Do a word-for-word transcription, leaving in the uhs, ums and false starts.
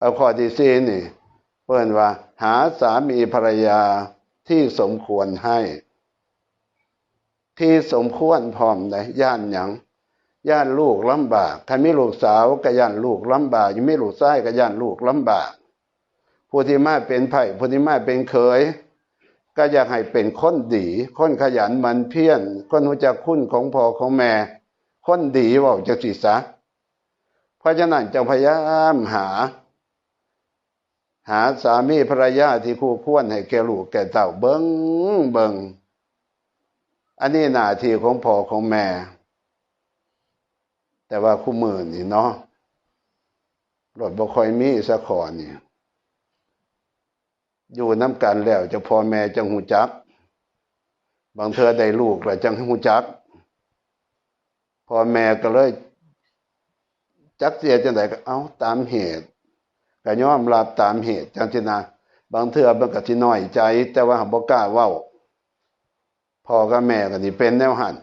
เอาข้อที่สี่นี่ เปิ้นว่า หาสามีภรรยาที่สมควรให้ ที่สมควรพร้อมได้ ย้านหยัง ย้านลูกลำบาก คันมีลูกสาวก็ย้านลูกลำบาก ยังมีลูกชายก็ย้านลูกลำบาก ผู้ที่มาเป็นไพร่ ผู้ที่มาเป็นเขย ก็อยากให้เป็นคนดี คนขยันหมั่นเพียร คนรู้จักคุณของพ่อของแม่ คนดี เว้าจังซี่ซะ เพราะฉะนั้นจงพยายามหา หาสามีภรรยาที่คู่ควรให้แก่ลูกแก่เต้า เบิ่ง เบิ่ง อันนี้หน้าที่ของพ่อของแม่ แต่ว่าคุมื้อนี่เนาะ โลดบ่ค่อยมีสักข้อนี่ อยู่นำกันแล้ว เจ้าพ่อแม่จั่งฮู้จัก บางเทื่อได้ลูกแล้วจั่งฮู้จัก พ่อแม่ก็เลย จักสิเฮ็ดจั่งใดก็เอาตามเหตุ ก็ยอมรับตามเหตุจั่งซี้นะ บางเทื่อมันก็สิน้อยใจ แต่ว่าบ่กล้าเว้า พ่อกับแม่ก็สิเป็นแนวหั้น